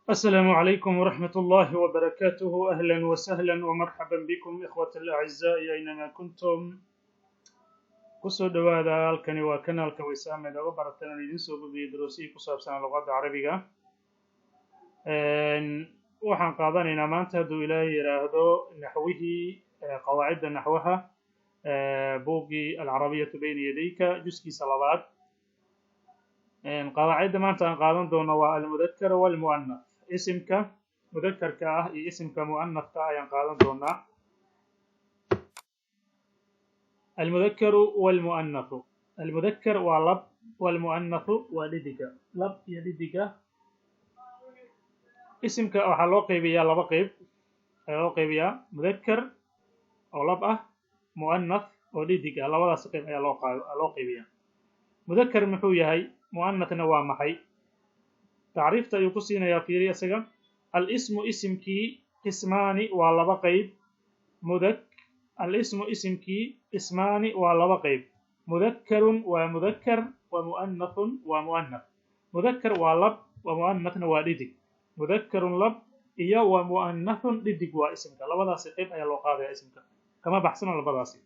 السلام عليكم ورحمة الله وبركاته. أهلا وسهلا ومرحبا بكم إخوة الأعزاء أينما كنتم. Kusoo dhowaada, halkani waa kanaalka Waysaame oga baratan aan idiin soo gudbiyo duruusihii ku saabsan luqadda Carabiga. Waxaan qaadanaynaa maanta, hadduu Ilaahay yidhaahdo, naxwihii, qawaacidda naxwaha, buuggii Alcarabiyatu bayna yadayka, juskiisa labaad. Qawaacidda maanta aan qaadan doono waa almudakar walmu'anath. Isimka mudakarka ah iyo isimka mu'anathka ah ayaan qaadan doonaa. Almudakaru walmu'anathu. Almudakar waa lab, walmu'anathu waa dhidiga. Lab iyo dhidiga. Isimka waxaa loo qaybiyaa laba qeyb ayaa loo qaybiyaa: mudakar oo lab ah, mu'anath oo dhidig ah. Labadaas qeyb ayaa loo qaybiyaa. Mudakar muxuu yahay? Mu'anathna waa maxay? Tacriifta ayuu ku siinayaa, fiiri isaga. Alismu, isimkii, qismaani, waa laba qeyb. Alismu, isimkii, qismaani, waa laba qeyb. Mudakarun waa mudakar, wa mu'anathun waa mu'anath. Mudakar waa lab, wa mu'anathna waa dhidig. Mudakarun lab iyo wa mu'anathun dhidig waa isimka. Labadaasi qeyb ayaa loo qaadaya isimka, kama baxsano labadaasi: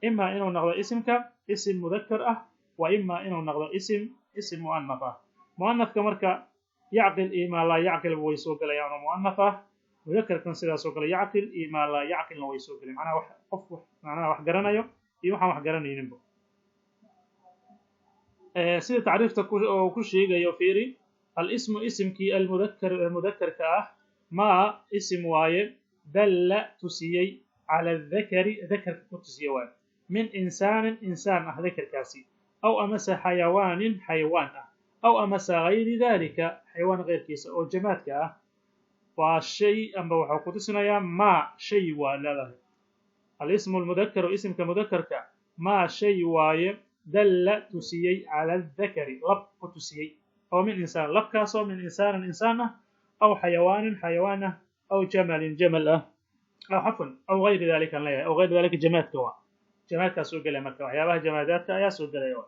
imaa inuu noqdo isimka isim mudakar ah, wa imaa inuu noqdo isim mu'anath ah. Mu'anathka marka yacqil iyo maa laa yacqil way soo gelayaan oo mu'anath ah. Mudakarkan sidaas oo kale, yacqil iyo maa laa yacqilna way soo gelayan, macnaha wax qof macnaha wax garanayo iyo waxaan wax garanayninba. Sida tacriifta oo ku sheegayo, fiiri. Alismu, isimkii, almudakar, mudakarka ah, maa, isim waaye, dalla, tusiyey, cala adakari, dakarka ku tusiye waaye, min insaanin, insaan ah dakarkaasi, aw amase xayawaanin, xayawaan ah, aw amase gayri dalika, xayawaan keyrkiisa oo jamaadka ah. Waa shay amba waxuu ku tusinayaa maa shay waa leedahay. Alismu almudakaru, isimka mudakarka, maa shay waaye, dalla, tusiyey, cala adakari, lab ku tusiyey, oo min insaan, labkaasoo, min insaanin, insaan ah, aw xayawaanin, xayawaan ah, aw jamalin, jamal ah, aw cafwan, aw gayri dalika aan leeyahay, aw gayri dalika jamaadka waa jamaadkaa soo gelaya. Marka waxyaabaha jamaadaadka ayaa soo gelaya,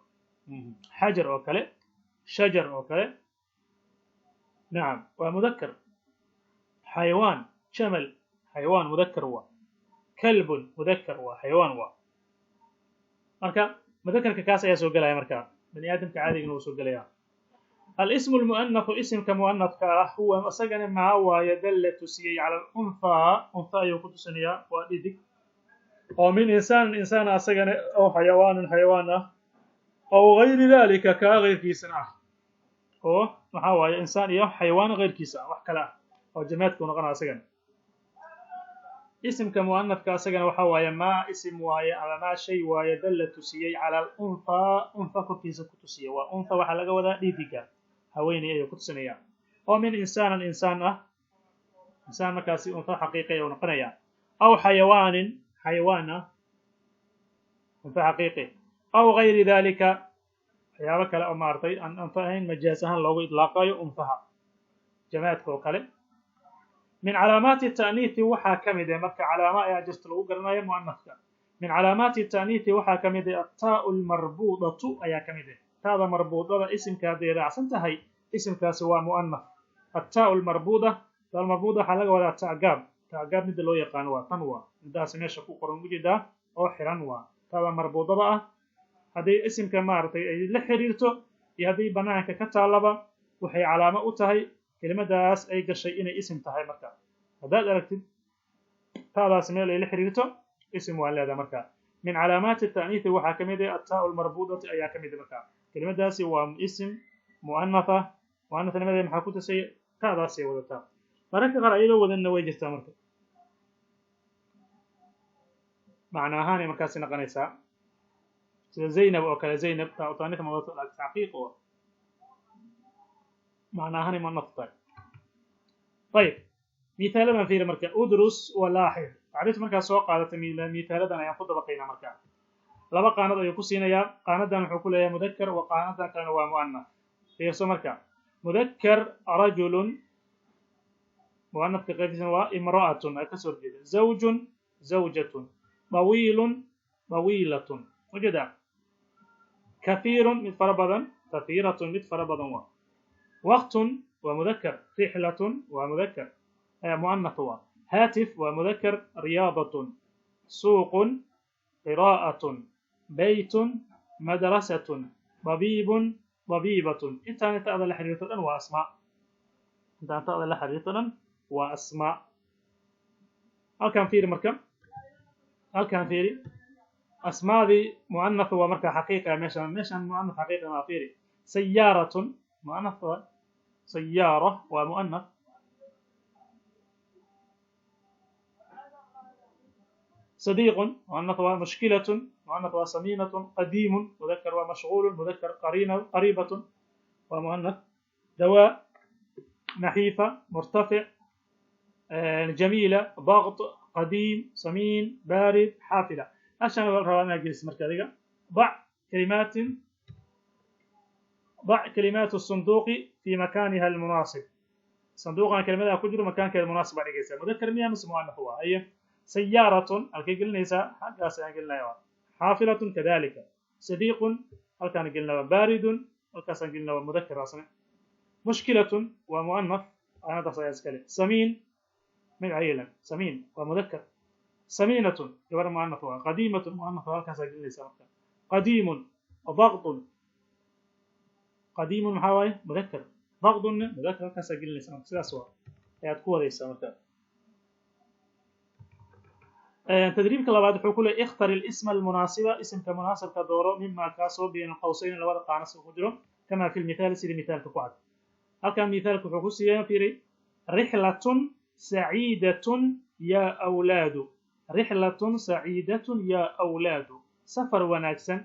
xajar oo kale, shajar oo kale, nacam, waa mudakar. Xayawaan, jamal, xayawaan mudakar waa. Kalbun mudakar waa, xayawaan waa. Marka mudakarka kaas ayaa soo gelaya. Marka bani aadamka caadigana wuu soo gelaya. Alismu almu'anathu, isimka mu'anathka ah, huwa, isagana, maa waaye, dalla, tusiyey, cala alunthaa, untha ayuu ku tusinayaa, waa dhidig, oo min insaanin, insaan asagana, oo xayawaanin, xayawaan ah, aw gayri dalika, kaa keyrkiisana ah, oo maxaa waaye? Insaan iyo xayawaan keyrkiisa ah, wax kale ah oo jamaadka u noqonaya asagana. Isimka mu'anathka asagana waxa waaye maa isim waaye ama maa shay waaye, dalla, tusiyey, cala alunthaa, untha korkiisa ku tusiyey. Waa untha, waxaa laga wadaa dhidiga, haweeney ayuu ku tusinaya, oo min insaanan, insaan ah. Insaan markaasi untha xaqiiqi ayuu noqonaya, aw xayawaanin, xayawaan ah, untha xaqiiqi, aw gayri dalika, waxyaabo kale oo maaragtay aan untha ahayn, majaaz ahaan loogu idlaaqayo unthaha, jamaadka oo kale. Min calaamaati ta'niithi waxaa ka mid ah, marka calaamo ayaa jirta lagu garanayo mu'anathka. Min calaamaati ta'niithi waxaa ka mid ah attaa'u almarbuudatu ayaa ka mid ah. Taada marbuudada isimka hadday raacsan tahay, isimkaasi waa mu'anath. Attaa'u almarbuuda, taa almarbuuda waxaa laga wadaa ta'gaab. Ta'gaab midda loo yaqaano waa tan, waa midaasi meesha ku qoran, ujeedaa, oo xiran. Waa taada marbuudada ah. Hadday isimka maaragtay ay la xiriirto iyo hadday banaanka ka taallaba, waxay calaamo u tahay kelimadaas ay gashay inay isim tahay. Marka haddaad aragtid taadaas meel ay la xiriirto, isim waa leedahay. Marka min calaamaati ta'niithi waxaa ka mid ah attaa'u almarbuudati ayaa ka mid ah. Marka kelimadaasi waa isim mu'anatha. Mu'anathnimadeeda maxaa ku tusay? Taadaasay wadataa. Mararka qaar ayadoo wadanna way jirtaa. Marka macna ahaanay markaasi noqonaysaa, sida Zaynab oo kale. Zaynab taa ta'niith ma wadato, laakiin xaqiiq oo macna ahaanay mu'anath tahay. Ayib, mihaaladan fiiri. Marka udrus walaaxid tacriif markaa soo qaadatay, mihaaladan ayaan ku dabaqaynaa. Marka laba qaanad ayuu ku siinayaa. Qaanadan wuxuu ku leeyahay mudakar, wa qaanadan kalena waa mu'anath. Fiirso marka: mudakar rajulun, mu'anathka qaybtiisana waa imra'atun, ay kasoo horjeeda. Zawjun, zawjatun. Dawiilun, dawiilatun, ujeeda. Kathiirun, mid fara badan, kathiiratun, mid fara badan waa. Waqtun. Waa mudakar. Rixlatun waa mudakar, mu'anath waa. Haatif waa mudakar. Riyaadatun, suuqun, qiraa'atun, baytun, madrasatun, dabiibun, dabiibatun. Intaan ta'da la xiriirto dhan waa asmaa. Intaan ta'da la xiriirto dhan waa asmaa. Halkan fiiri marka, halkan fiiri, asmaadii mu'anath waa marka xaqiiqa. Meeshan mu'anath xaqiiqa ma fiiri. Sayaaratun mu'anath waa, sayaara waa mu'anath. صديق مؤنث ومشكلة مؤنث وسمينة، قديم مذكر، ومشغول مذكر، قرينة قريبة ومؤنث، دواء، نحيفة، مرتفع، جميلة، ضغط، قديم، سمين، بارد، حافلة. عشان رأينا جلس مركزية. ضع كلمات، ضع كلمات الصندوق في مكانها المناسب. صندوق كلمة كجر مكان المناسب على جلسة. مذكر مية مس مؤنث هو أي. سيارة halkay gelinaysaa? Xaggaas ayaan gelinaya. Xaafilatun kadalika. Sadiiqun halkaan gelinaa. Baaridun halkaasaan gelinaa, waa mudakar asna. Mushkilatun waa mu'anath, anadaas ayaa iskale. Samiin magacayelan, samiin waa mudakar. Samiinatun gabar mu'anath waa. Qadiimatun mu'anath waa, halkaasaa gelinaysaa marka. Qadiimun, daqdun, qadiimun maxaa waaye? Mudakar. Daqdunna mudakar, halkaasaa gelinaysaa marka. Sidaas waa ayaad ku wadaysaa marka. Tadriibka labaad wuxuu ku leeyahay: ikhtar ilisma almunaasiba, isimka munaasibka dooro, mima kaasoo bayna qowsayn, labada qaanas ku jiro, kama fi lmithaal, sida mithaalka ku cad. Halkan mithaalka wuxuu ku siiyay, fiiri: rixlatun saciidatun yaa awlaadu, rixlatun saciidatun yaa awlaadu, safar wanaagsan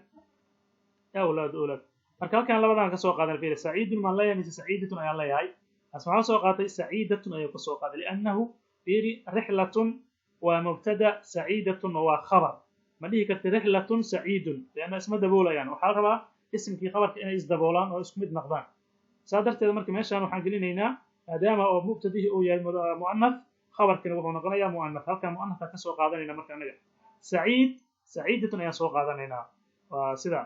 yaa awlaadu, awlaad. Marka halkan labadan ka soo qaadan, fiiri: saciidun maan leeyahay mise saciidatun ayaan leeyahay? Taas maxaa soo qaatay? Saciidatun ayuu ka soo qaaday, liannahu fiiri, rixlatun waa mubtada, saciidatun waa khabar. Ma dhihi karti rixlatun saciidun, lianna isma daboolayaan. Waxaa la rabaa isimkii khabarka inay isdaboolaan oo isku mid noqdaan. Saa darteed marka meeshaan waxaan gelinaynaa, maadaama oo mubtadihii uu yahay mu'anath, khabarkina wuxuu noqonayaa mu'anath. Halkan mu'anatha ka soo qaadanayna marka anaga saciid, saciidatun ayaan soo qaadanaynaa. Waa sida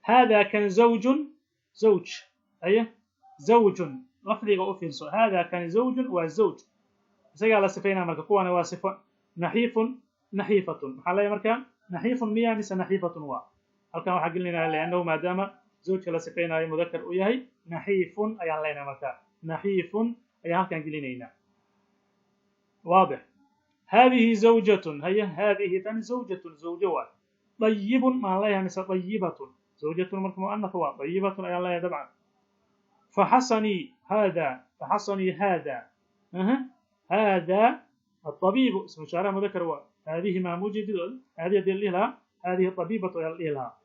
hada kan zawjun, zawj aye, zawjun lafdiga u fiirso. Hada kan zawjun waa zawj, isagaa la sifaynaa marka, kuwana waa sifo. Naxiifun, naxiifatun. Maxaa leeyahay marka? Naxiifun miya mise naxiifatun waa? Halkan waxaa gelinaynaa, liannahu maadaama zawjka la sifaynayo mudakar uu yahay, naxiifun ayaan leenahay marka. Naxiifun ayaan halkan gelinaynaa. واضح. هذه زوجة، هي هذه ثاني زوجة، زوجة واحد. طيب ما عليها مثل طيبة. زوجة مرك مؤنث هو طيبة أي الله طبعا. فحصني هذا، فحصني هذا. أه. هذا الطبيب اسم إشارة مذكر هو. هذه ما موجود، هذه دي لها، هذه الطبيبة لها.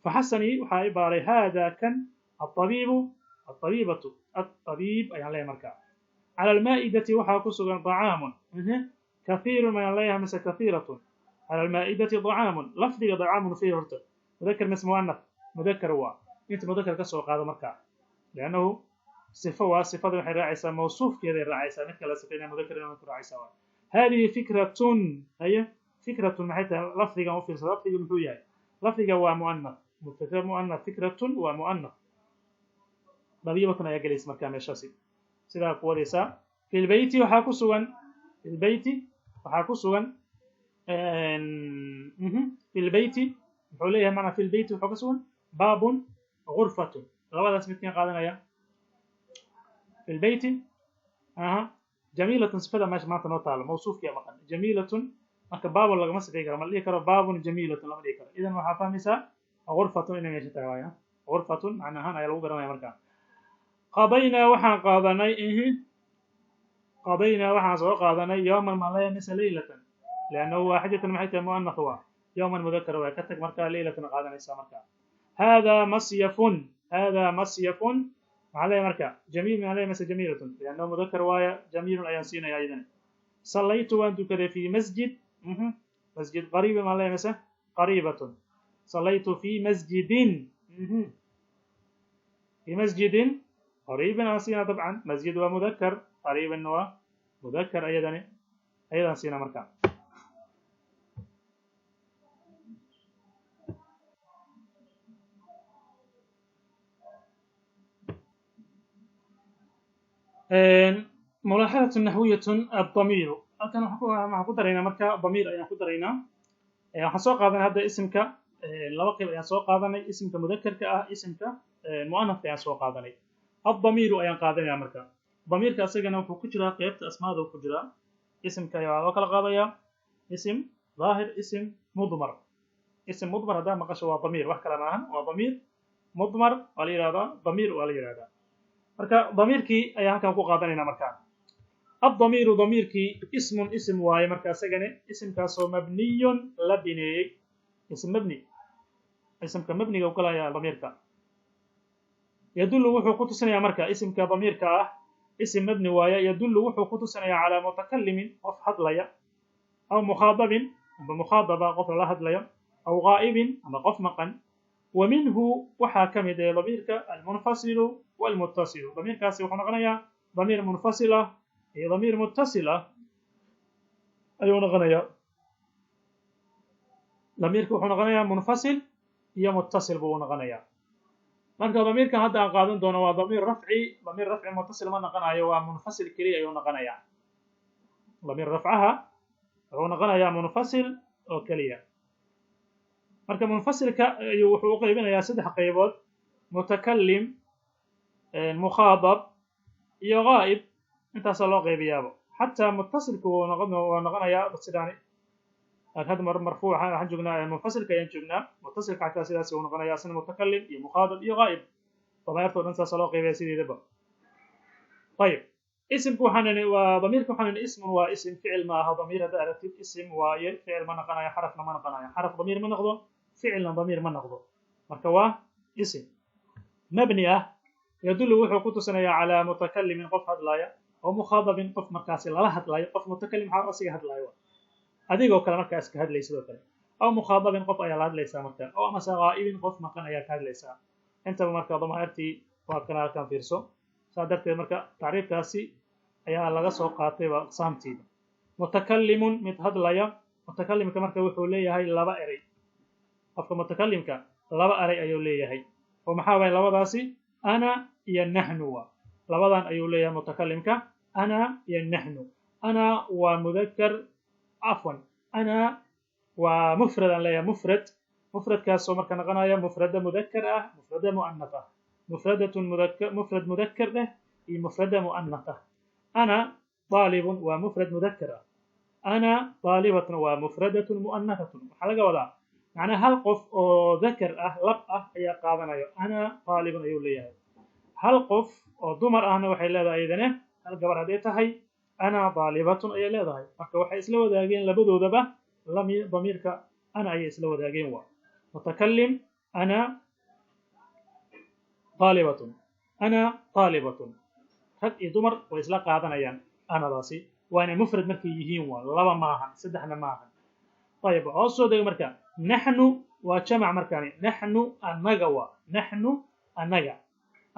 فحصني وحي باري هذا كان الطبيب، الطبيبة، الطبيب أي عليه مركا. على المائدة وحا كسغن طعام. أه. كثير ما عليها مثل كثيرة. على المائدة طعام، لفظي طعام فيه هرت مذكر مس مؤنث؟ مذكر هو. انت مذكر كسو قاده مركا، لانه صفه waa sifada waxay raacaysaa mawsuufkeeday raacaysaa. Midka la sifaynaya mudakar inuu ku raacaysaa waa. هذه فكرة، هي فكرة maxay tahay? Lafdigan u fiirsa, lafdiga muxuu yahay? Lafdiga waa mu'anath, fikra mu'anath, fikratun waa mu'anath. Dabiibatun ayaa gelaysa markaa meeshaasi. Sidaa ku wadaysaa. في البيت waxaa ku sugan, في البيت waxaa ku sugan, في البيت muxuu leeyahay macnaa? في البيت waxaa ku sugan باب، غرفة. Labadaas midkaan qaadanaya? في البيت aha جميلة, sifada meesha maanta noo taalo, mawsuufkiya maqan, جميلة. Marka باب lagama sifay karo, ma la dhihi karo باب جميلة, lama dhihi karo. Idan waxaa fahmaysaa غرفة inay meesha tahay waaya. غرفة macna ahaan ayaa lagu garanaya markaa. قضينا waxaan qaadanay ihi, قضينا waxaan soo qaadanay يوما ma leeyahay mise ليلة؟ لأنه واحدة maxay tahay? Mu'anath waa. يوما mudakar waa, ka tag markaa, ليلة qaadanaysaa markaa. هذا مصيف، هذا مصيف maxaa leeyahay marka? جميل maxaa leeyahay mise جميلة؟ لأنه مذكر waaya, جميل ayaan siinaya ayadana. صليت waan tukaday في مسجد، مسجد قريب maxaa leeyahay mise قريبة؟ صليت في مسجد، في مسجد قريب aan siina طبعا. مسجد waa مذكر, قريب waa مذكر ayadana, ayadaan siina marka. Mulaaxadatun naxwiyatun addamiiru. Halkan waxaan ku daraynaa marka damiir ayaan ku daraynaa. Waxaan soo qaadanay hadda isimka laba qayb ayaan soo qaadanay, isimka mudakarka ah, isimka mu'anafka ayaan soo qaadanay. Addamiiru ayaan qaadanaya marka. Damiirka asagana wuxuu ku jiraa qaybta asmaada ku jiraa. Isimka ayaa loo kala qaadayaa isim daahir, isim mudmar. Isim mudmar haddaa maqasho waa damiir, wax kale maahan, waa damiir mudmar waa la yidhahdaa, damiir waa la yidhahdaa. Marka damiirkii ayaan halkan ku qaadanayna markaa. Addamiiru, damiirkii, ismun, isim waaye marka isagane, isimkaasoo mabniyun, la bineeyey, ism mabni, isimka mabniga u galaya damiirka. Yadullu, wuxuu ku tusinayaa marka isimka damiirka ah, isim mabni waaye, yadullu, wuxuu ku tusinayaa calaa mutakalimin, qof hadlaya, aw mukhaadabin, amba mukhaadaba, qof lala hadlayo, aw ghaa'ibin, ama qof maqan. Wa minhu, waxaa ka mid ee damiirka, almunfasilu walmuttasilu. Damiirkaasi wuxuu noqonayaa damiir munfasil ah iyo damiir muttasil ah ayuu noqonayaa. Damiirka wuxuu noqonayaa munfasil iyo muttasil buu noqonayaa. Marka damiirkan hadda aan qaadan doono waa damiir rafci. Damiir rafci muttasil ma noqonayo, waa munfasil keliya ayuu noqonayaa. Damiir rafcaha wuxuu noqonayaa munfasil oo keliya. Marka munfasilka ayuu wuxuu u qaybinayaa saddex qaybood: mutakalim, mukhaadab iyo ghaa'ib. Intaasaa loo qaybiyaaba. Xataa muttasilku wuu noqonayaa sidaani. Laakiin hadda marfuuc waxaan joognaa, munfasilka ayaan joognaa. Muttasilka xataa sidaas uu noqonayaa isna, mutakalim iyo mukhaadab iyo ghaa'ib. Damaa'irta o dhan saasa loo qaybaya sideedaba. Ayib, isimku waxaan nini waa damiirka, waxaan nini ismun waa isim, ficil ma aha. Damiir hadda aragtid isim waaye, ficil ma noqonayo, xarafna ma noqonayo. Xaraf damiir ma noqdo, ficilna damiir ma noqdo. Marka waa isim mabni ah. Yadullu, wuxuu ku tusinayaa, calaa mutakalimin, qof hadlaya, oo mukhaadabin, qof markaasi lala hadlayo. Qof mutakalim maxaa asiga hadlayo, adigoo kale markaas ka hadlay sidoo kale, aw mukhaadabin, qof ayaa la hadlaysaa marka, oo amase ghaa'ibin, qof maqan ayaa ka hadlaysaa. Intaba marka damaa'irtii waa kana halkan fiirso. Saa darteed marka tacriifkaasi ayaa laga soo qaatay waa aqsaamtiida. Mutakalimun, mid hadlaya. Mutakalimka marka wuxuu leeyahay laba erey. Qofka mutakalimka laba erey ayuu leeyahay, oo maxaa waaya labadaasi? Ana iyo naxnu. Wa labadan ayuu leeyahay mutakalimka, ana iyo naxnu. Ana waa mudakar, cafwan, ana waa mufrad aan leeyahay, mufrad. Mufradkaasoo marka noqonaya mufrada mudakar ah, mufrada mu'anath ah, mufradatun mudakar, mufrad mudakar eh iyo mufrada mu'anath ah. Ana طaalibun waa mufrad mudakar ah, ana طaalibatun waa mufradatun mu'anathatun. Waxaa laga wadaa macnaha hal qof oo dakar ah, lab ah, ayaa qaadanayo, ana طaalibun ayuu leeyahay. Hal qof oo dumar ahna waxay leedahay iyadana, hal gabar hadday tahay, ana طaalibatun ayay leedahay. Marka waxay isla wadaageen labadoodaba damiirka ana ayay isla wadaageen. Waa mutakalim, ana طaalibatun, ana طaalibatun. Rag iyo dumar way isla qaadanayaan anadaasi, waana mufrad markay yihiin, waa laba maahan, saddexna maahan. Ayib, hoos soo dega marka. Naxnu waa jamac markaani. Naxnu, annaga, waa naxnu, annaga.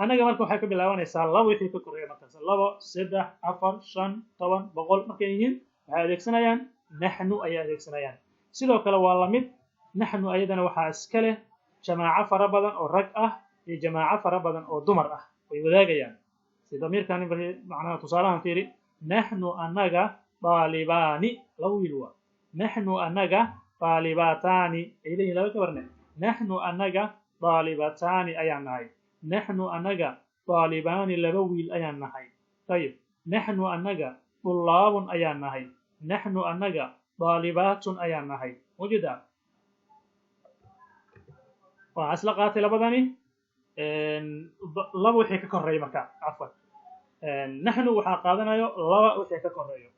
Annaga marka waxay ka bilaabanaysaa laba wixii ka koreeya markaas, labo, saddex, afar, shan, 10, 100 markay yihiin waxay adeegsanayaan naxnu ayay adeegsanayaan. Sidoo kale waa lamid naxnu ayadana, waxaa iska leh jamaaco fara badan oo rag ah iyo jamaaco fara badan oo dumar ah, way wadaagayaan. Si damiirkani macnaha tusaalahan fiiri: naxnu, annaga, daalibaani, laba wiil waa, naxnu, annaga, daalibataani ay leeyihin laba gabarne, naxnu, annaga, daalibataani ayaan nahay, naxnu, annaga, daalibaani, laba wiil ayaan nahay. Ayib, naxnu, annaga, dullaabun ayaan nahay, naxnu, annaga, daalibaatun ayaan nahay. Mujida waxaa isla qaatay labadani laba wixii ka koreeya. Marka cafwan, naxnu waxaa qaadanayo laba wixii ka koreeyo.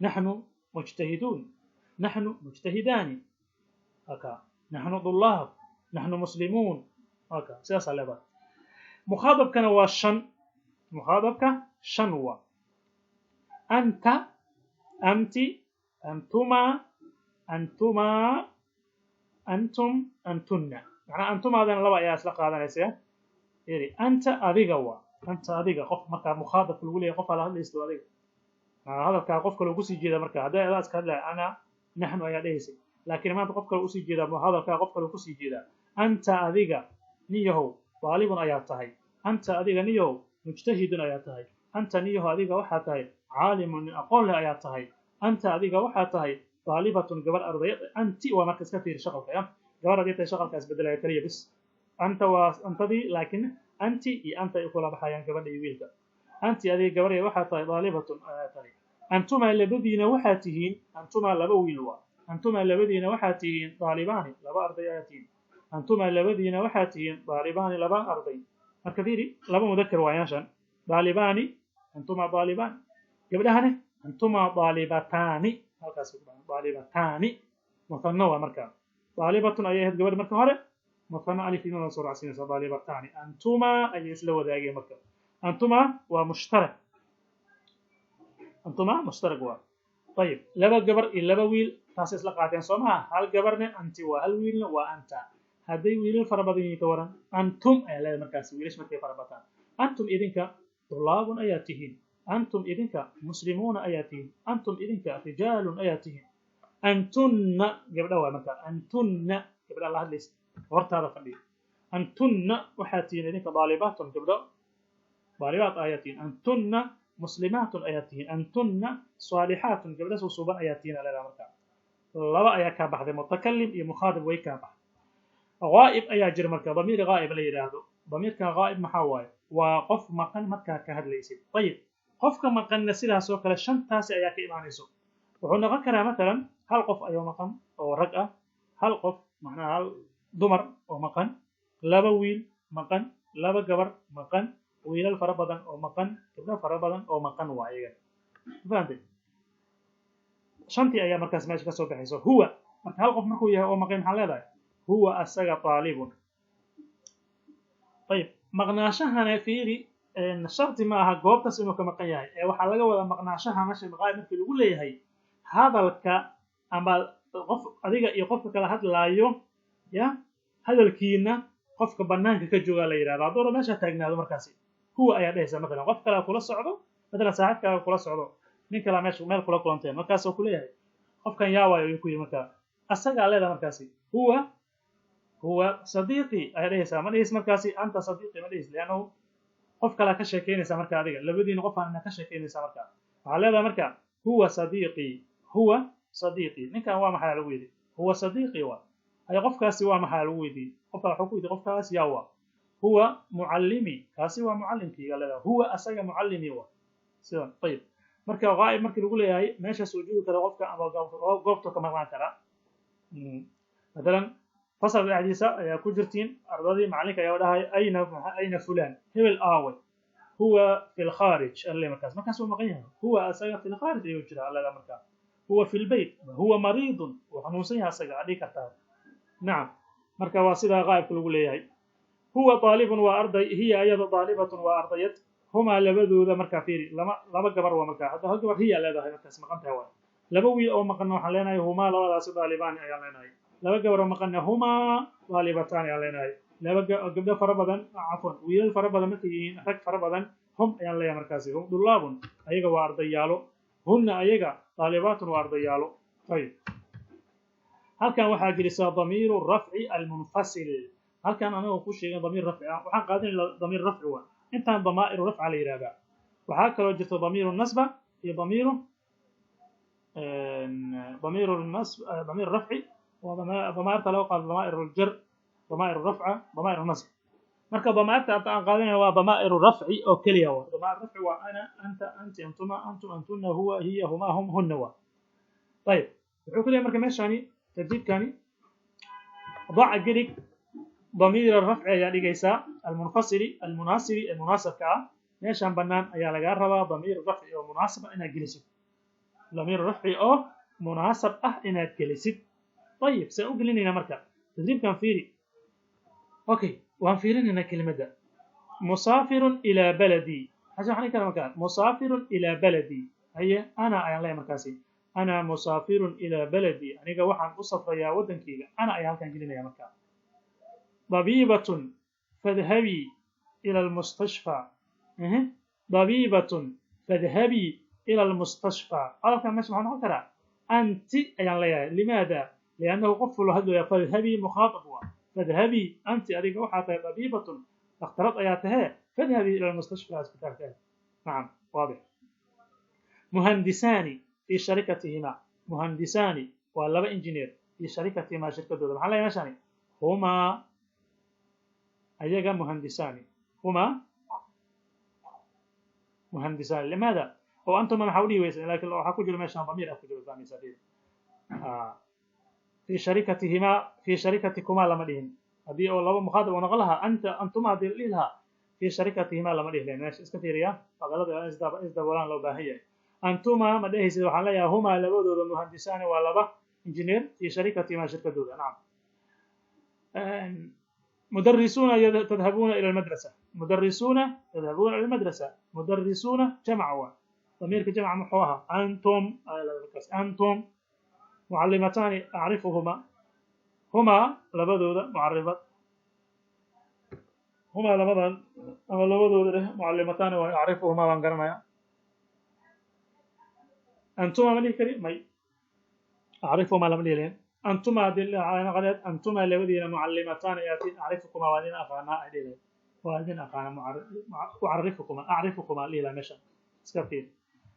Naxnu mujtahiduun, naxnu mujtahidaani, haka, naxnu dullaab, naxnu muslimuun, haka, sidaasaa leedahay. Mukhaadabkana waa shan. Mukhaadabka shan waa anta, anti, antuma, antumaa, antum, antunna. Macnaa antumaadana laba ayaa isla qaadanaysa. Yiri anta, adiga, waa anta, adiga. Qof markaa mukhaadabka lagu leeyahay, qof ala hadlaysto adiga, hadalkaa qof kale kusii jeeda. Marka hadday adaa iska hadlaya, ana, naxnu ayaa dhehaysay, laakiin maanta qof kale usii jeeda, hadalkaa qof kale kusii jeedaa. Anta, adiga, niyahow, daalibun ayaa tahay. Anta, adiga, niyahow, mujtahidun ayaa tahay. Anta, adiga, Mujtahidun ayaa tahay. Anta niyaho adiga waxaa tahay caalimun, nin aqoon leh ayaa tahay. Anta adiga waxaa tahay daalibatun, gabar ardayad. Anti waa marka iska fiiri shaqalka ya gabar haddii tahay, shaqalkaas bedelaya kaliya bis. Anta waa antadii, laakiin anti iyo anta ay u kala baxayaan gabadha iyo wiilka. Anti adiga gabarya waxaa tahay daalibatun ayaa tahay. Antumaa labadiina waxaa tihiin, antumaa laba wiil waa, antumaa labadiina waxaa tihiin daalibaani, laba arday ayaa tihiin. Antumaa labadiina waxaa tihiin daalibaani, laba arday. Marka fiiri, laba mudakar waa meeshan, daalibaani, antumaa daalibaan. Gabdhahane antumaa daalibataani, halkaas ku dhacan daalibataani, muthano waa markaa. Daalibatun ayay ahayd gabadh marka hore, muthano alif inuna soo raacsiinaysa, daalibataani. Antumaa ayay isla wadaageen marka, antumaa waa mushtarak, antumaa mushtarak waa. Ayib, laba gabar iyo laba wiil taas isla qaateen soo maha? Hal gabarne anti waa, hal wiilna waa anta. Hadday wiilal fara badan yihiin ka waran? Antum ayaa leedahay markaas, wiilash markay fara bataan. Antum idinka tulaabun ayaa tihiin. Antum idinka muslimuuna ayaa tihiin. Antum idinka rijaalun ayaa tihiin. Antunna gabdha waa marka, antunna gabdha la hadlaysa hortaada fadhiya. Antunna waxaa tihiin idinka daalibaatun, gabdho daalibaat ayaa tihiin. Antunna muslimaatun ayaa tihiin. Antunna saalixaatun, gabdho suusuuban ayaa tihiin aa leedahay marka. Laba ayaa kaa baxday, mutakalim iyo mukhaadib way kaa baxday. Ghaa'ib ayaa jira marka, damiir ghaa'ib la yidhaahdo. Damiirka ghaa'ib maxaa waaye? Waa qof maqan markaa ka hadlaysid. Ayib, qofka maqanna sidaas oo kale shantaasi ayaa ka imaanayso. Wuxuu noqon karaa matalan hal qof ayoo maqan oo rag ah, hal qof macnaha hal dumar oo maqan, laba wiil maqan, laba gabar maqan, wiilal fara badan oo maqan, gabdho fara badan oo maqan waa iyaga. Fahantay? Shantii ayaa markaas meesha ka soo baxayso. Huwa marka hal qof markuu yahay oo maqan, maxaa leedahay? Huwa asaga taalibun. Ayib, maqnaashahana fiiri, sharti ma aha goobtaas inuu ka maqan yahay ee waxaa laga wadaa maqnaashaha meesha maqaayib markii lagu leeyahay hadalka ama qof adiga iyo qofka kala hadlaayo ya hadalkiina qofka banaanka ka joogaa la yidhahda. Hadduu meesha taagnaado markaasi huwa ayaa dhehaysa. Matalan qof kalea kula socdo, matalan saaxiibkaaga kula socdo, nin kalaa meesha meel kula kulanteen, markaasoo kuleeyahay qofkan yaa waayo ayuu ku yidhi. Markaa asagaa leedahay markaasi huwa, huwa sadiiqi ayaa dhehaysaa. Ma dhehaysa markaasi anta sadiiqi, ma dhehaysa, liannahu qof kalaa ka sheekeynaysa marka adiga labadiina qof aan ka sheekeynaysa. Marka waxaa leedahay marka huwa sadiiqi, huwa sadiiqi. Ninkan waa maxaa lagu yidhi? Huwa sadiiqi waa. Ay qofkaasi waa maxaa lagu weydiiyey? Qofka wuxuu ku yidhi qofkaas yaa waa? Huwa mucallimi, kaasi waa mucallimkayga leedahay. Huwa asaga mucallimi waa sidan. Ayib, marka ghaa'ib markii lagu leeyahay meeshaas uu joogi kara qofka ama goobta ka maqnaan karaa. Matalan fasalka dhexdiisa ayaa ku jirtiin ardadii, macalinka ayaa dhahay ayna fulan, hebel aaway? Huwa fi lkhaarij alle markaas, markaas uu maqan yahay. Huwa asaga fi lkhaarij ayuu jiraa alleda markaa. Huwa fi lbeyt, huwa mariidun, wuu xanuunsan yahay asaga adhihi kartaa. Nacam, marka waa sidaa qaa'ibka lagu leeyahay. Huwa طaalibun waa arday. Hiya ayada daalibatun waa ardayad. Humaa labadooda markaa fiiri, lama laba gabar waa markaa. Hadda hal gabar hiya leedahay, markaas maqan tahay waa. Laba wiil oo maqanna waxaan leenahay humaa labadaasi daalibaani ayaan leenahay. Laba gabar oo maqanna humaa daalibataani ayaan leenahay. Laba gabdho fara badan, cafwan, wiilal fara badan markay yihiin, rag fara badan, hum ayaan leeyahay markaasi. Hum dullaabun, ayaga waa ardayaalo. Hunna ayaga daalibaatun waa ardayaalo. Ayib, halkan waxaa gelisaa damiiru rafci almunfasil. Halkan anagoo ku sheegay damiir rafci ah waxaan qaadanayna damiir rafci waa intaan damaa'iru rafca la yidhahdaa. Waxaa kaloo jirta damiiru nasba iyo damiiru nasb, damiir rafci waa damaa'irta loo qaado damaa'ir aljar, damaa'ir rafca, damaa'ir nasb. Marka damaa'irta hadda aan qaadanayna waa damaa'iru rafci oo keliya. Waa damaa'ir rafci waa ana, anta, anti, antuma, antum, antuna, huwa, hiya, huma, hum, hunna waa. Ayib, wuxuu ku leeyahay marka meeshani tartiibkani ضع gelig ضمير الرفع ayaa dhigaysaa almunfasili almunaasibi ee munaasabka ah. Meeshan bannaan ayaa lagaa rabaa damiir rafci oo munaasab ah inaad gelisid, damiir rafci oo munaasab ah inaad gelisid. Ayib, saan u gelinaynaa marka tadriibkan fiiri. Okay, waan fiirinaynaa kelimadda musaafirun ilaa baladi. Maxaa waxaan dhihi karaa marka musaafirun ilaa baladi? Haye, ana ayaan leeyahay markaasi, ana musaafirun ilaa baladi, aniga waxaan u safrayaa waddankayga. Ana ayaa halkan gelinaya marka. Dabiibatun fadhabii ila almustashfa. Dabiibatun fadhabii ila almustashfa, hadalkan meesha maxaa noqon karaa? Anti ayaan leeyahay. Limaada? Liannahu qof loo hadlaya. Fadhabii mukhaatab waa, fadhabii anti, adiga waxaa tahay dabiibatun, dhakhtarad ayaa tahee. Fadhabi ila almustashfa, isbitaalka aad. Nacam, waadix. Muhandisaani fi sharikatihima, muhandisaani waa laba engineer, fi sharikatihima, shirkadooda. Maxaa leeyahay meeshani? Humaa, ayaga, muhandisaani, humaa muhandisaani. Limaada oo antuma maxaa u dhihi weysa? Laakiin waxaa ku jira meeshan damiir ah ku jiro, fahmaysaa? Fi sharikatihima, fi sharikatikumaa lama dhihin. Haddii oo laba mukhaatab oo noqon lahaa anta, antuma haddii la dhihi lahaa, fi sharikatihima lama dhihi lahayn. Meesha iska fiiriya, hadalada isdaboolaan loo baahan yahay. Antuma ma dhehaysid, waxaan leeyahay humaa, labadooda, muhandisaani, waa laba engineer, fi sharikatihima, shirkadooda. Nacam. مدرسون تذهبون إلى المدرسة، مدرسون تذهبون إلى المدرسة، مدرسون جمع، ضميرك جمع محوها أنتم، أنتم. معلمتان أعرفهما، هما labadooda mucarifad، هما labadan ama labadooda leh, mucalimatani waa, acrifuhuma, waan garanaya. Antuma ma dhihi kari may, acrifuhuma lama dhihi lahayn. Antuma haddii naqadeed, antuma labadiina, mucalimatani ayaatiin, acrifukuma, waa idin aqaanaa ay dhihi lahayd, waa idin aqaana, ucarifukuma, acrifukuma dhihi lahaa. Meesha iska fiir.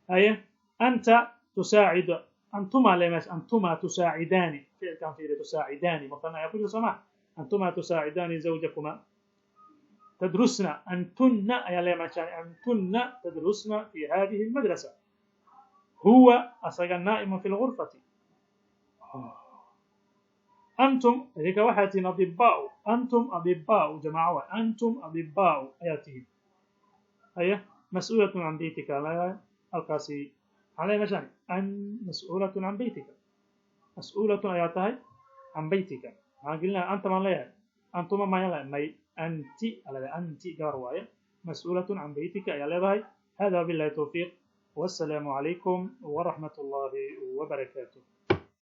Haye, anta tusaacidu, antuma le meesha, antuma tusaacidaani, ficilkan fiiri, tusaacidaani muthana ayaa ku jira, soo ma? Antuma tusaacidaani zawjakuma. تدرسن، أنتن ayaa le meeshaan, أنتن تدرسن في هذه المدرسة. هو asaga نائم في الغرفة. أنتم idinka waxaa tihiin أطباء، أنتم أطباء, jamaaco waay, أنتم أطباء ayaa tihiin. Haya, مسؤولة عن بيتك, halkaasi maxaa leeyahay meeshaan? An مسؤولة عن بيتك, مسؤولة ayaa tahay, عن بيتك maxaan gelinaya? Anta maan leeyahay? Antuma maan leeyahay? May, anti aa leedahay, anti gabar waaye, مسؤولة عن بيتك ayaa leedahay. هذا بالله التوفيق، والسلام عليكم ورحمة الله وبركاته.